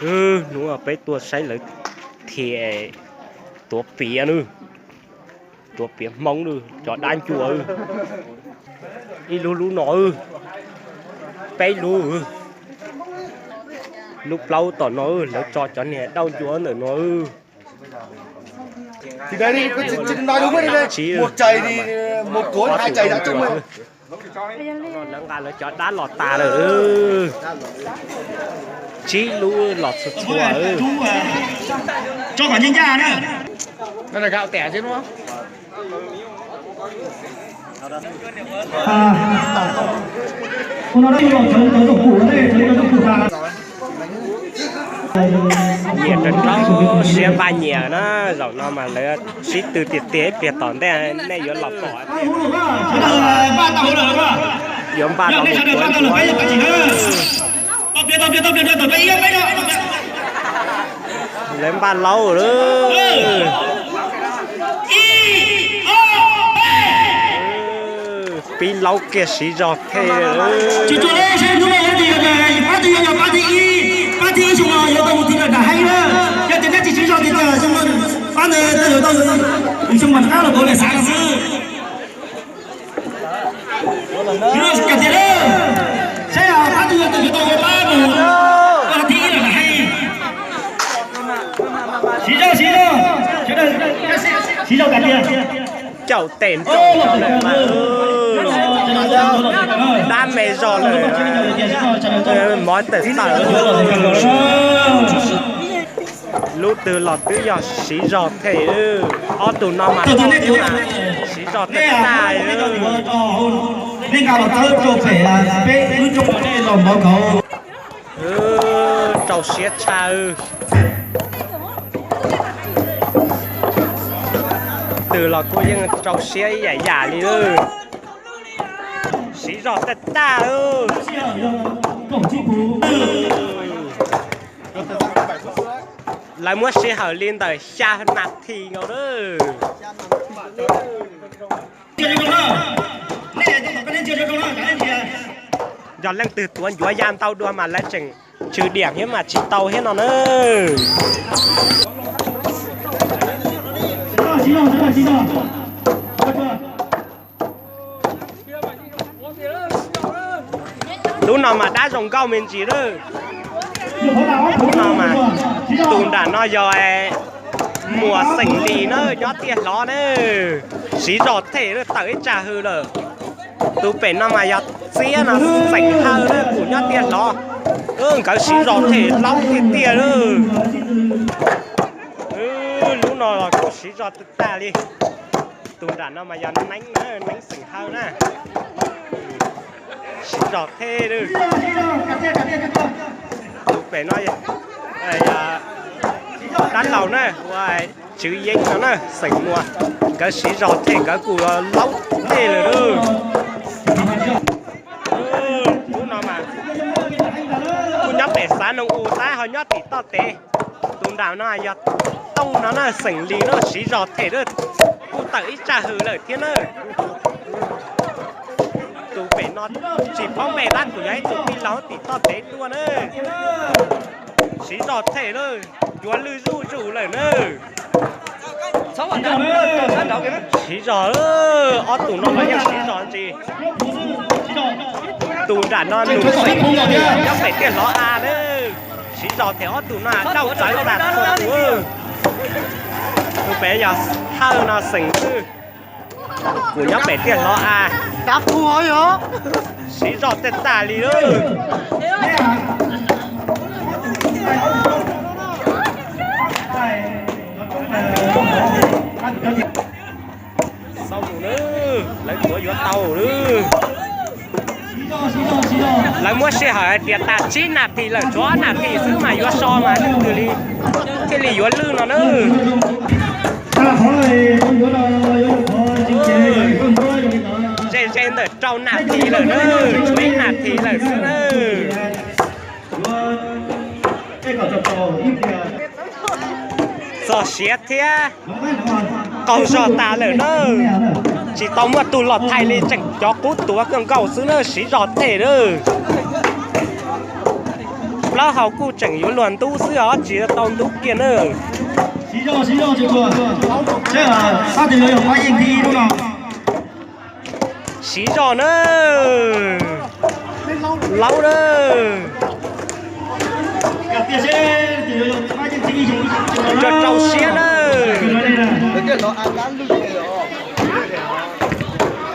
Hnub no peb tuaj saib lawv thiaj tuav piav na, tuav piav Hmoob na, cov dab ncua. Ib lub lub no, peb lub, lub plaub tom no lawv tso cov niag dauj ncua ntawm no. Tsib, lawv nqa lawv cov dab los tas lawm. Tsib lub los txhua txhua. Nyiam rau rau siab npaj nyiam na, zaum no mas lawv sib tw tiag tiag, ib pliag tom ntej nej yuav los pom, yuav npaj los mus. Lawv npaj laub lawm. Pib laub kiag siv zog thej. Caum tes nroo, dab me zog lawm, mov tawm tawm. Lub twg los twb yog siv zog thej. Ob tug no mas siv zog tag tag. Rau siab tshaj. Twg los kuj yeej rau siab ib yam yam li. Siv zog tag tag. Lawv muab sij hawm li ntawm xya nas this nkaus na. Yog leej twg tuav ncuav ya ntau dua mas lawv tseem tswm diam thiab mas tsis tau thiab no na. Lub no mas dab zoo nkauj me ntsis lawm. Lub no mas, tus nram no yog Muas xeem Lis na, nyob tiaj hlo na. Siv zog thej tawm ib tsag hws lawm. Tus pem no mas yog Txiab no, xeem Hawj na, kuj nyob tiaj hlo. Nkawd siv zog thej laub tiag tiag lawm. Lub no los kuj siv zog tag tag li. Tus nram no mas yog Neeb na, Neeb xeem Hawj na. Siv zog thej lawm. Tus pem no dab laug na, ua Tswv Yeeb no na, xeem Muas. Nkawd siv zog thej, nkawd kuj laub thej lawm. Lub no mas kuj nyob pem xav noo u tab ho nyob tim toj tev. Tus nram no yog Tooj no na, xeem Lis no, siv zog thej lawm, kuj tawm ib tsag hws lawm thiab na. Tus pem no tsis paub npe tab kuj yog ib tug tij laug tim toj tev tuaj na. Siv zog thej lawm, yuav lwj zuj zus lawm na. Siv zog, ob tug no los yeej siv zog ntsis. Tus nram no nws nyob pem tiaj hlo av na. Siv zog thej ob tug no dauj txawv tas txhua tus. Tus pem yog Hawj no xeem Hawj, kuj nyob pem tiaj hlo av. Siv zog tag tag li lawm. Xau mus na, lawv tuav yuav tau lawm. Lawv muab sij hawm hais tias tas tsib nas this lawm, tshuav ob nas this xwb mas yuav so mas leej twg li thiaj li yuav lwj no na. Ze ze ntawm rau nas this lawm na, tshuav ib nas this lawm xwb na. Txog siav thiab qaug zog tas lawm na. Tsis tau muaj tug los thais li, tseem cov qub tuav kawg nkaus xwb na, siv zog thej lawm. Plaub hau kuj tseem yuav luag ntub xwb os, tsis tau ntub kiag nawb. Siv zog, siv zog, tsuag tsuag, sab tes yuav yog pab yeej thib ib lub no. Siv zog nawb, laub nawb. Rau siab nawb.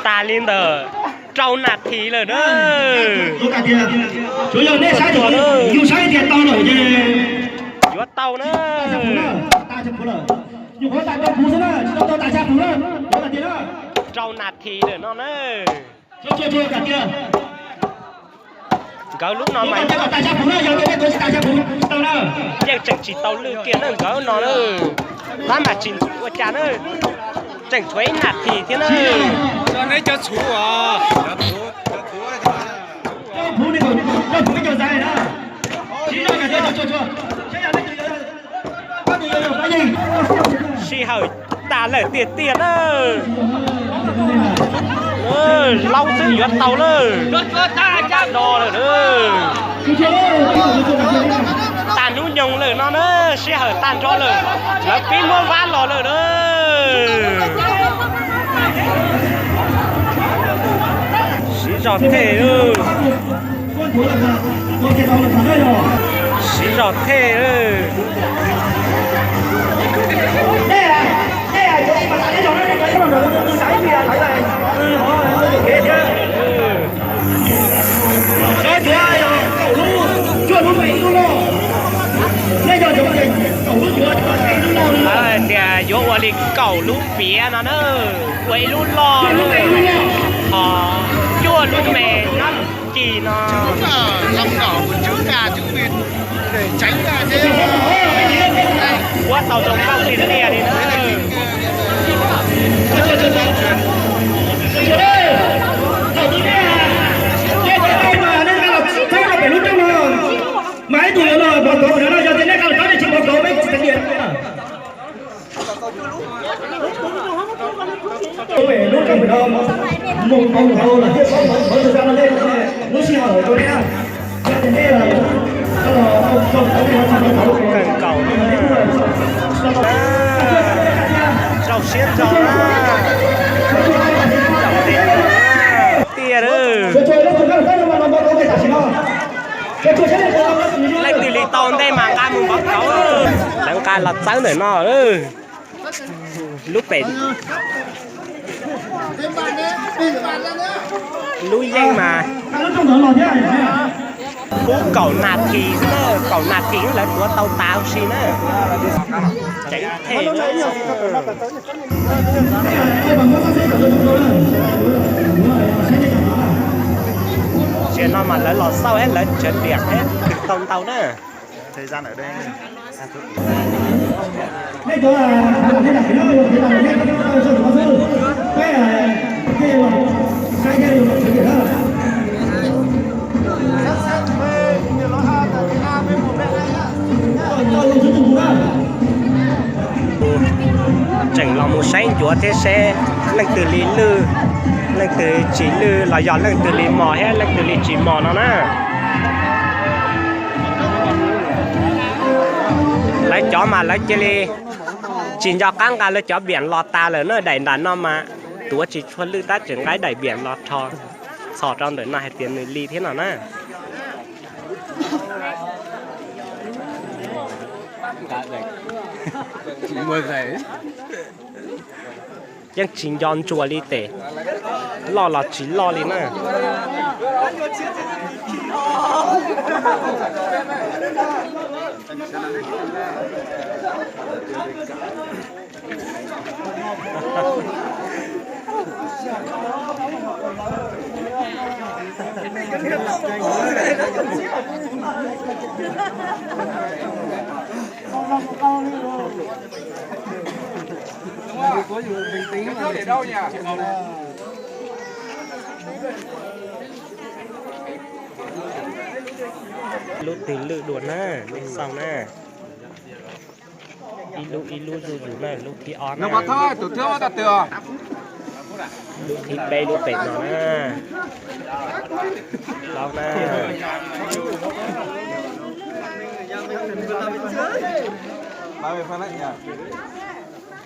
Tas li ntawm rau nas this lawm na. Tsuav yog nej saib, yus saib tias tau lawm ces yuav tau na. Nyuam qhuav tas rau kuv xwb na, tsis tau tau tas xya kuv na. Rau nas this lawm no na. Nkawd lub no mas yeej tseem tsis tau lwj kiag na nkawd no na. Tab mas tsis ntxim ua cas na, tseem tshuav ib nas this thiab na. Neb cov txhuv os. Sij hawm tas lawm tiag tiag na. Laub twb yuav tau lawm, do lawm na. Tas hnub nyoog lawm no na, sij hawm tag nrho lawm, lawv pib muab vab los lawm na. Siv zog thej, siv zog thej. Lawv tias yuav ua li kaum lub piav no na, ua ib lub loj, ho cuaj lub me no. Ci no. Ua tau zoo nkauj tiag tiag li na. Mas ib tug yuav los pov kauv no, yog tias nej nqa los txog nej tsis pov kauv peb tsis teev tias. Lub rooj no mus tau mus hauv lawm thiaj paub ntawd, ntawd tus zaj no nej lub sij hawm rau nej na. Yog tias nej tau los tau kauv, nej ho tsis tau kauv, rau siab ntso na. Tiag. Leej twg li tau ntej mas nqa mus pov kauv. Lawv nqa los txawb ntawm no. Lub pem, lub yeej mas pub kaum nas this xwb na, kaum nas this lawv tuav tau tas huv si na. Ceev thej. Tiam no mas lawv los xauj thiab lawv tseem liam thiab tau ntau na. Tseem los mus saib ncuav thiab seb leej twg li lwj, leej twg tsis lwj los yog leej twg li mos thiab leej twg li tsis mos no na. Lawv cov mas lawv cia li tsis nco qab nqa lawv cov biam los tas lawm na, daim nram no mas tuav tsis tshua lwj tab tseem nqa daim biam los rho txhos rau ntawm no hais tias nws li thiab no na. Yeej tsis nco ntsuas li tes loj los tsis loj li na. Lub twg lwj dua na, nej xauj na. Ib lub ib lub zuj zus na, lub thib ob na. Lub thib peb lub pem no na. Laub na.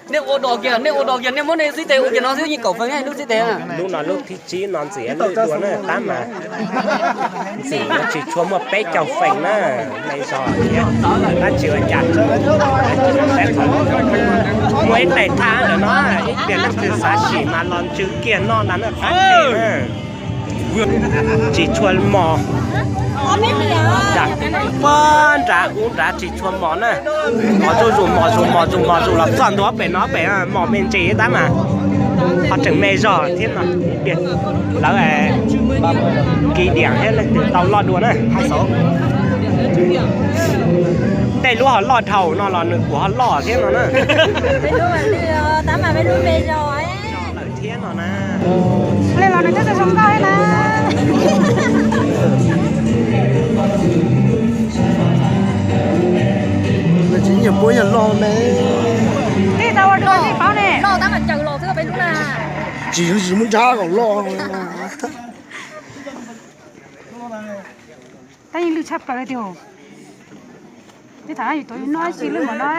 Nej ua dog kiag, nej ua dog kiag, nej muab nej xib teg ua kiag no xwb yeej kaum feem lub xib teg. Lub no lub thib tsib no ntxiv lwj dua na tab mas ntxim no tsis tshua muaj peb caug feem na. Me zog thiab, tab tsis ua cas. Muaj ib daim thaj ntawm no ib pliag leej twg xav sim mas los ntsw kiag noj ntag na. Tsis tshua mos. Pab nrad ub nrad tsis tshua mos na. Mos zuj zus mos zus mos zus mos zus los txog ntua pem no pem mos me ntsis tab mas ho tseem me zog thiab no. Lawv kis diam thiab leej twg tau loj dua na. Tej lub ho loj dhau no los nws kuj ho loj thiab no na. Lawm thiab no na. Li los nws twb zoo nkauj thiab na. Tsis nyiam puab yog loj me. Tij tau ua dua tij paub ne. Tsis yog tsis muaj nrab kom loj. Tab yeej lwj tshaj plaws tiag. Tej thaum yus tuav yus noj tsis lwj npaum no.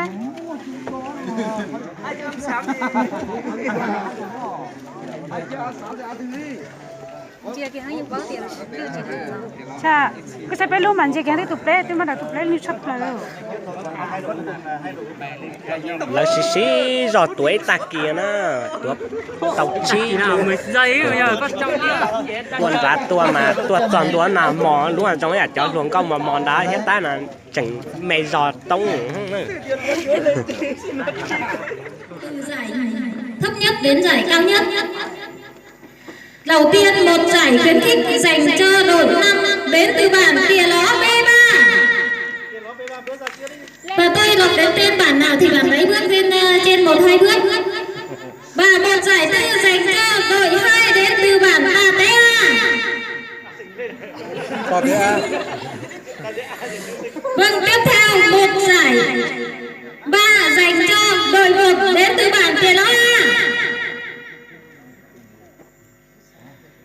Koj saib peb lub mas ntsia kiag twb tus pleb twb muab rau tus pleb lwj tshaj plaws. Lawv siv siv zog tuav ib tag kis na, tuav tau tsib lub. Ua nrad tuaj mas tuaj txog ntua no mos lub zoo ib yam cov hluas nkauj mos mos ntawd thiab tab no tseem me zog toob. Từ giải thấp nhất đến giải cao nhất. Đầu tiên, một giải khuyến khích dành cho đội năm đến từ bản Tià Ló B ba. Và tôi đọc đến tên bản nào thì bạn ấy bước lên, ờ, trên một hai bước. Và một giải tư dành cho đội hai đến từ bản Tà Té A. Vâng, tiếp theo một giải ba dành cho đội một đến từ bản Tià Ló A.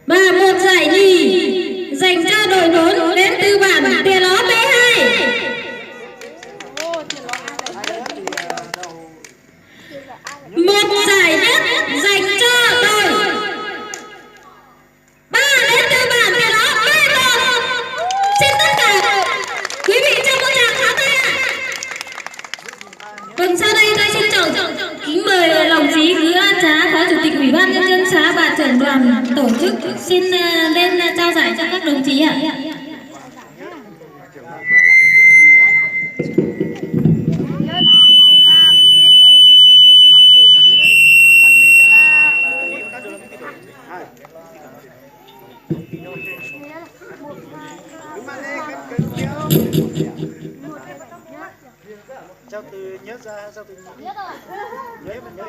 Và một giải nhì dành cho đội bốn đến từ bản Tià Ló B hai. Một giải nhất dành cho đội ba đến từ bản Tià Ló B một. Xin tất cả quý vị cho một tràng pháo tay ạ. Vâng, sau đây tôi xin trọng kính mời đồng chí Cứ A Trá, Phó Chủ tịch Ủy ban Nhân dân xã và trưởng đoàn tổ chức xin, ờ, lên, ờ, trao giải cho các đồng chí ạ. Sao từ nhất ra, sao từ nhất? Nhất mà nhất.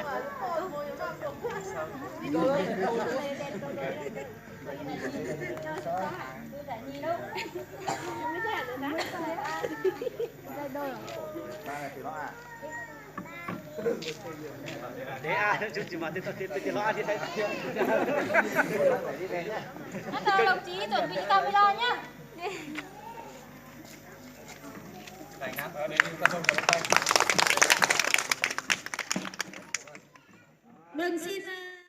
Ba là từ đó à? Thế à, chúng chỉ mà tôi tôi tôi tôi lo đi thấy. Bắt đầu đồng chí chuẩn bị camera nhá. Vâng, xin